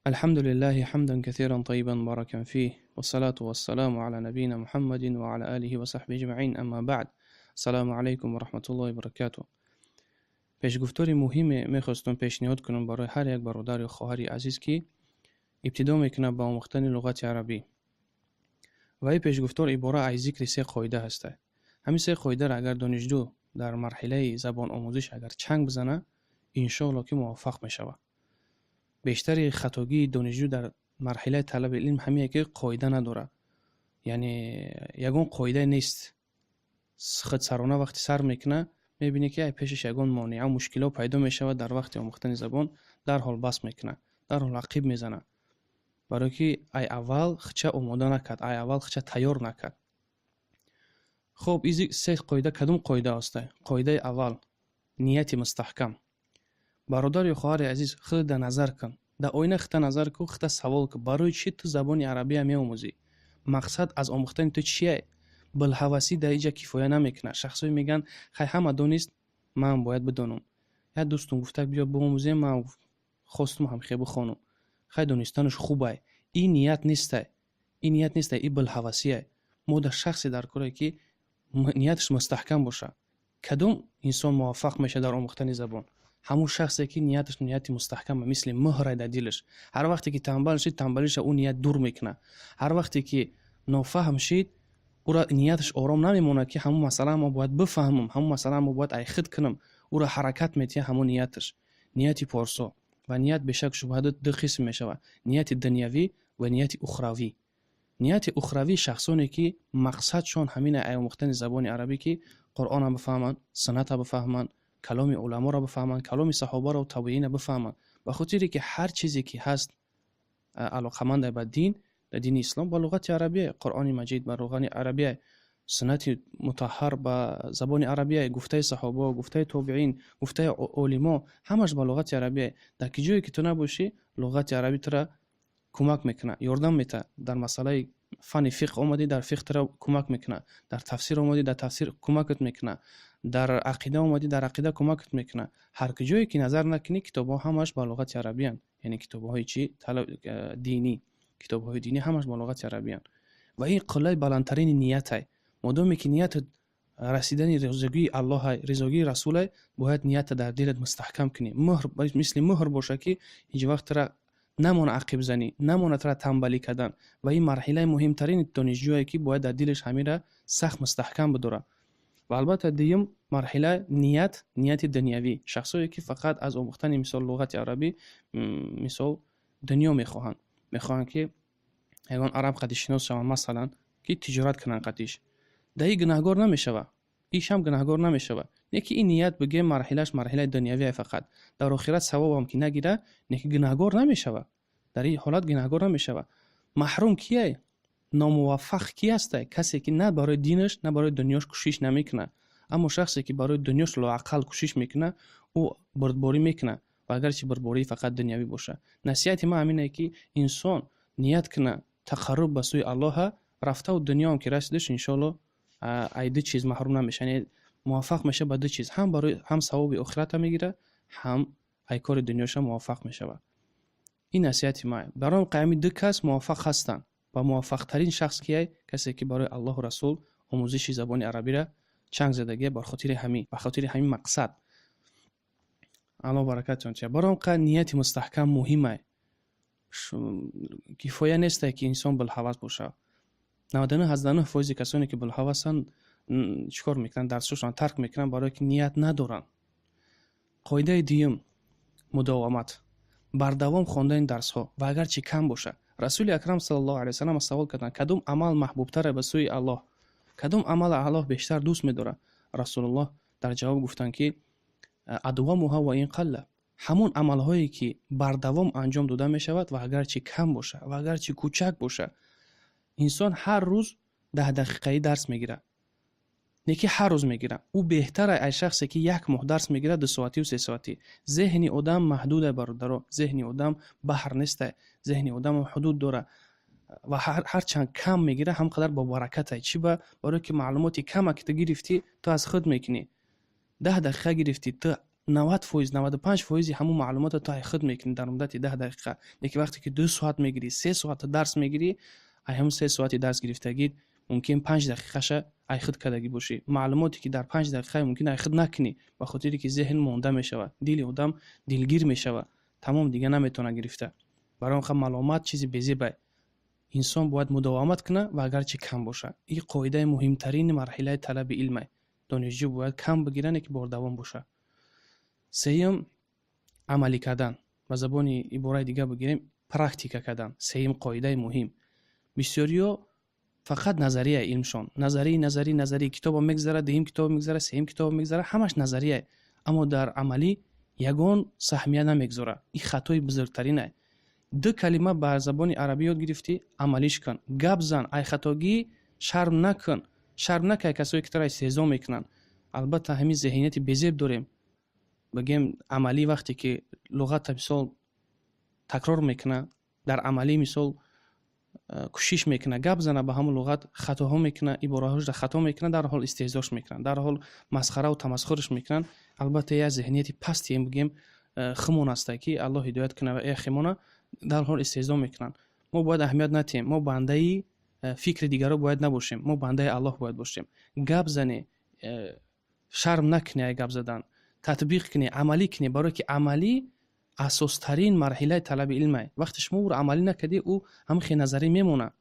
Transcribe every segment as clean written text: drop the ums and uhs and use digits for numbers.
الحمد لله حمدا كثيرا طيبا مباركا فيه، والصلاة والسلام على نبينا محمد وعلى آله وصحبه أجمعين، أما بعد. السلام علیکم و رحمت الله و برکاته. پیشگفتار مهم میخواستم پیشنهاد کنم برای هر یک برادر یا خواهر عزیز که ابتدا میکنه به آموختن لغت عربی. و این پیشگفتار عباره از ذکر سه قاعده هسته. همین سه قاعده را اگر دانشجو در مرحله زبان آموزش اگر چنگ بزنه، انشاءالله که موفق میشوه. бештари хатогии донишҷӯ дар марҳилаи талаби илм ҳамие, ки қоида надорад, яъне ягон қоида нест. Худсарона вақти сар мекуна, мебинӣ, ки ай пешаш ягон монеа, мушкило пайдо мешавад дар вақти омӯхтани забон, дарҳол бас мекуна, дарҳол ақиб мезана, барое ки ай аввал хича омода накард, ай аввал хича тайёр накард. Хоб, изи се қоида кадом қоида аста? Қоидаи аввал: нияти мустаҳкам. Бародар ё хоҳари азиз, худда назар кун, дар оина хита назар кун, хита савол кун: барои чӣ ту забони арабия меомӯзӣ? Мақсад аз омӯхтани ту чие? Булҳавасӣ дар иҷа кифоя намекунад. Шахсое мегӯянд: «Хай, ҳама донист, ман бояд бидонам. Як дӯстум гуфта, биё биомӯзем, ман хостум ҳамхе бихонам. Хай, донистанаш хубай». Ин ният нестай, ин ният нестай, ин булҳавасие. Мо дар шахсе дар коре, ки нияташ мустаҳкам бошад. Кадом инсон муваффақ мешавад дар омӯхтани забон? Ҳамун шахсе, ки нияташ нияти мустаҳкама, мисли муҳрай дар дилаш. Ҳар вақте ки танбал шид, танбалиша ӯ ният дур мекунад. Ҳар вақте ки нофаҳм шид, ӯра нияташ ором намемонад, ки ҳамун масъала мо бояд бифаҳмам, ҳамун масъала мо бояд айхид кунам. Ӯра ҳаракат метиҳад ҳамун нияташ, нияти порсо. Ва ният, бешак шубҳа, ду қисм мешавад: нияти дунявӣ ва нияти ухравӣ. Нияти ухравӣ: шахсоне, ки мақсадшон ҳамин ай омӯхтани забони арабӣ, ки Қуръонро бифаҳманд, суннатро бифаҳманд, каломи уламоро бифаҳманд, каломи саҳобаро, тобеина бифаҳманд, ба хотире ки ҳар чизе ки ҳаст, алоқаманда ба дин, дар дини ислом ба луғати арабия, Қуръони Маҷид ба луғати арабия, суннати мутаҳҳар ба забони арабия, гуфтаи саҳобо, гуфтаи тобеин, гуфтаи олимо ҳамаш ба луғати арабия. Дар ки ҷое ки ту набошӣ, луғати арабӣ тура кӯмак мекунад, ёрдам метаҳад. Дар масъалаи фанни фиқҳ омадӣ, дар фиқҳ тура кӯмак мекунад, дар тафсир омадӣ, дар тафсир кӯмакат мекунад, дар ақида омадӣ, дар ақида кӯмакат мекунад. Ҳар ҷое ки назар накунӣ, китобҳо ҳамаш ба луғати арабиянд, яъне китобҳои чӣ? Динӣ. Китобҳои динӣ ҳамаш ба луғати арабиянд. Ва ин қуллаи баландтарини ниятай. Модоме ки ниятат расидани ризогии Аллоҳай, ризогии Расулай, бояд ниятта дар дилат мустаҳкам кунӣ, муҳр, мисли муҳр боша, ки ҳеҷ вақт тура намона ақиб занӣ, намона тура танбалӣ кардан. Ва ин марҳилаи муҳимтарини донишҷӯе, ки бояд дар дилаш ҳамира сахт мустаҳкам бидорад. Ва албатта, дуюм марҳила ният, нияти дунявӣ: шахсое, ки фақат аз омӯхтани, мисол, луғати арабӣ, мисол, дунё мехоҳанд, мехоҳанд, ки ягон араб қади шинос шаванд, масалан, ки тиҷорат кунанд қадиш. Дар ин гунаҳгор намешавад, ишам гунаҳгор намешавад, не ки ин ният, бигӯем, марҳилааш марҳилаи дунявие фақат. Дар охират савобам ки нагира, не ки гунаҳгор намешавад, дар ин ҳолат гунаҳгор намешавад. Маҳрум кияй? Номуваффақ ки ҳастай? Касе, ки на барои динаш, на барои дунёш кӯшиш намекунад. Аммо шахсе, ки барои дунёш лоақал кӯшиш мекунад, ӯ бурдборӣ мекунад, ва агарчи бурдбории фақат дунявӣ бошад. Насиҳати ман ҳамине, ки инсон ният кунад тақарруб ба сӯи Аллоҳа, рафтаву дунёам ки расидаш, иншоалло, ай ду чиз маҳрум намешавад, яъне муваффақ мешавад ба ду чиз: ҳам барои ҳам савоби охирата мегирад, ҳам ай кори дунёша муваффақ мешавад. Ин насиҳати ман. Барои қаями ду кас муваффақ ҳастанд. Ва муваффақтарин шахс кияй? Касе, ки барои Аллоҳу Расул омӯзиши забони арабиро чанг задагия, ба хотири ҳамин, ба хотири ҳамин мақсад. Аллоҳ баракатон тиҳад. Барои он нияти мустаҳкам муҳимай. Кифоя несте, ки инсон булҳавас бошад. 99,9% касоне, ки булҳавасанд, чӣ кор мекунанд? Дарсҳошонро тарк мекунанд, барое ки ният надоранд. Қоидаи дуюм: мудовамат, бардавом хондани дарсҳо, ва агарчи кам бошад. Расули Акрам саллаллоҳу алайҳи васаллам савол карданд: «Кадом амал маҳбубтаре ба сӯи Аллоҳ? Кадом амал Аллоҳ бештар дӯст медорад?» Расулуллоҳ дар ҷавоб гуфтанд, ки أدومها وإن قل, ҳамон амалҳое, ки бардавом анҷом дода мешавад, ва агарчи кам бошад, ва агарчи кӯчак бошад. Инсон ҳар рӯз 10 дақиқаӣ дарс мегирад, не ки ҳар рӯз мегирад, ӯ беҳтар аз шахсе, ки як моҳ дарс мегирад 2 соативу 3 соатӣ. Зеҳни одам маҳдуде, бародаро, зеҳни одам баҳр несте, зеҳни одам ҳудуд дорад. Ва ҳарчанд кам мегирад, ҳам қадар бобаракатай. Чӣ ба? Барое ки маълумоти кама, ки ту гирифтӣ, ту аз худ мекунӣ. 10 дақиқа гирифтӣ, ту 90%, 95 фоизи ҳамун маълумотро ту ай худ мекунӣ дар муддати 10 дақиқа. Лекин вақте ки 2 соат мегирӣ, 3 соата дарс мегирӣ, ай ҳамун 3 соати дарс гирифтагит мумкин 5 дақиқаша ай худ кардагӣ бошӣ. Маълумоте ки дар 5 дақиқа мумкин ай худ накунӣ, ба хотире ки зеҳн монда мешавад, дили одам дилгир мешавад, тамом, дига наметавонад гирифта. Барои он маломат чизи безебай. Инсон бояд мудовамат кунад ва агарчи кам бошад. Ин қоидаи муҳимтарини марҳилаи талаби илмай. Донишҷӯ бояд кам бигира, не ки бордавом бошад. Сеюм, амалӣ кардан, ба забони ибораи дига бигирем, практика кардан. Сеюм қоидаи муҳим: бисёриҳо фақат назарияи илмшон, назарӣ, назарӣ, назарӣ. Китобо мегзара, дуюм китобо мегзара, сеюм китобо мегзара, ҳамаш назария, аммо дар амалӣ ягон саҳмия намегзора. Ин хатои бузургтаринае. Ду калима ба забони арабӣ ёд гирифтӣ, амалиш кун, гап зан, ай хатогӣ шарм накун, шарм накай касое ки туро истеҳзо мекунанд. Албатта, ҳамин зеҳнияти безеб дорем. Бигем, амалӣ вақте ки луғата, мисол, такрор мекуна, дар амалӣ, мисол, кӯшиш мекуна гап зана, ба ҳамон луғат хатоҳо мекуна, ибораҳошро хато мекуна, дарҳол истеҳзош мекунанд, дарҳол масхараву тамасхурш мекунанд. Албатта, як зеҳнияти пастием, бигем, хумон аста, ки Аллоҳ ҳидоят куна ва эхимона дарҳол истеҳзо мекунанд. Мо бояд аҳамият натиҳем. Мо бандаи фикри дигаро бояд набошем, мо бандаи Аллоҳ бояд бошем. Гап зане, шарм накунӣ ай гап задан, татбиқ кунӣ, амалӣ кунӣ, барое ки амалӣ асостарин марҳилаи талаби илмай. Вақте шумо ӯро амалӣ накардӣ, ӯ ҳамхе назарӣ мемона,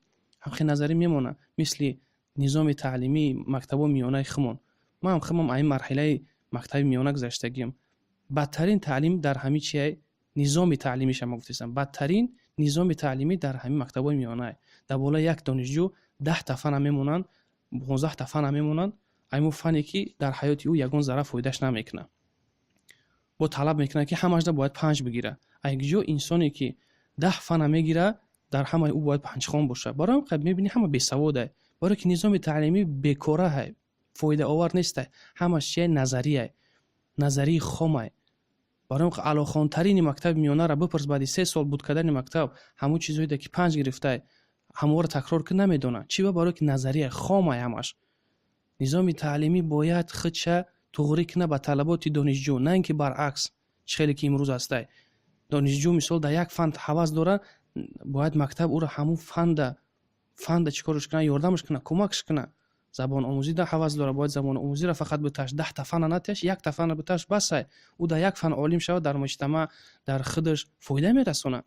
ҳамхе назарӣ мемона, мисли низоми таълимии мактабҳои миёнаи хумон. Ман ҳам хумам ин марҳилаи мактаби миёна гузаштагиам. Бадтарин таълим дар ҳамин чия, низоми таълимиша ма гуфтесам, бадтарин низоми таълимӣ дар ҳамин мактабҳои миёнае. Дар болои як донишҷӯ 10-та фана мемонанд, 15-та фана мемонанд, айму фане ки дар ҳаёти ӯ ягон зарра фоидааш намекунад. Бо талаб мекунад, ки ҳамашда бояд панҷ бигира. Айгиҷо инсоне ки 10 фана мегира, дар ҳамаи ӯ бояд панҷхон бошад? Барои ҳам қад мебинӣ, ҳама бесаводай, барое ки низоми таълимӣ бекораҳай, фоидаовар нестай. Ҳамаш чия? Назарияй, назарии хомай. Барои он аълохонтарини мактаби миёнара бипурс, баъди 3 сол буд кардани мактаб, ҳамун чизҳое ки панҷ гирифтай, ҳамонро такрор кун, намедонад. Чӣ ба? Барое ки назария хомай ҳамаш. Низоми таълимӣ бояд худша туғрӣ кунад ба талаботи донишҷӯ, на ин ки баръакс, чӣ хеле ки имрӯз ҳастай. Донишҷӯ, мисол, дар як фан ҳавас дорад, бояд мактаб ӯро ҳамун фанда чӣ корш кунад? Ёрдамаш кунад, кӯмакш кунад. Забономӯзида ҳавас дорад, бояд забономӯзиро фақат биташ, 10-та фана натиҳаш, якта фана биташ, басай. Ӯ дар як фан олим шавад, дар муҷтамаъ, дар худаш фоида мерасонад.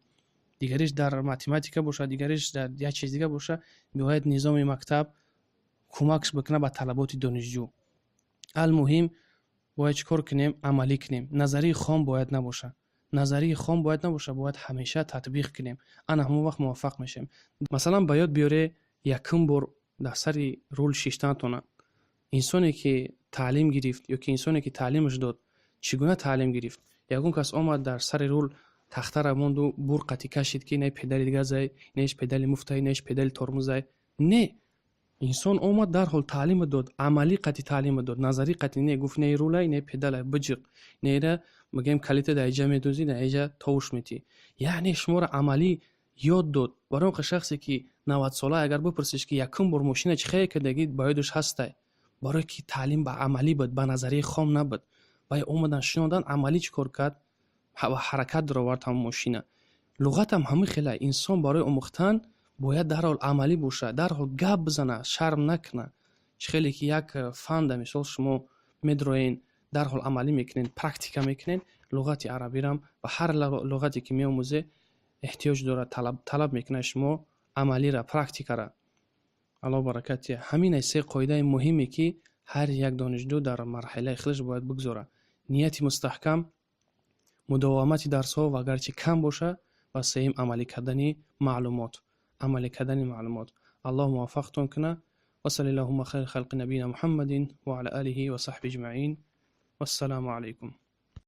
Дигариш дар математика бошад, дигариш дар як чиз дига бошад, бояд низоми мактаб кӯмакш бикунад ба талаботи донишҷӯ. Алмуҳим, бояд чӣ кор кунем? Амалӣ кунем. Назарии хом бояд набошад, назарии хом бояд набошад, бояд ҳамеша татбиқ кунем. Ана ҳамон вақт муваффақ мешавем. Масалан, ба ёд биёре якум бор дар сари рул шиштаатона. Инсоне ки таълим гирифт ё ки инсоне ки таълимаш дод, чӣ гуна таълим гирифт? Ягон кас омад, дар сари рул тахтара монду, бурқати кашид, ки не педали газай, неш педали муфтай, неш педали тормозай? Не, инсон омад, дарҳол таълима дод, амалӣ қати таълима дод, назарӣ қати не. Гуфт: не рулай, не педалай, биҷиқ, нера, мегӯем, калита дар иҷа медӯзӣ, дар иҷа товуш метӣ. Яъне шуморо амалӣ ёд дод. Барои он шахсе ки 90-сола, агар бипурсиш, ки якум бор мошина чӣ хел кардагӣ, ба ёдаш ҳастай, барое ки таълим ба амалӣ буд, ба назарияи хом набуд. Вай омадан, шинодан, амалӣ чӣ кор кард? Ҳаракат даровард ҳамон мошина. Луғатам ҳамин хела. Инсон барои омӯхтан бояд дарҳол амалӣ бошад, дарҳол гап бизанад, шарм накунад. Чӣ хеле ки як фанда, мисол, шумо медроен, дарҳол амалӣ мекунед, практика мекунед, луғати арабирам ва ҳар луғате ки меомӯзе, эҳтиёҷ дорад, талаб мекунад шумо амалира, практикара. Аллоҳ баракат диҳад. Ҳамин се қоидаи муҳиме, ки ҳар як донишҷӯ дар марҳилаи худаш бояд бигзорад: нияти мустаҳкам, мудовамати дарсҳо ва агарчи кам бошад, ва сеюм, амалӣ кардани маълумот, амалӣ кардани маълумот. Аллоҳ муваффақтон кунад. وصل اللهم خير خلق نبينا محمد وعلى آله وصحبه أجمعين، والسلام عليكم.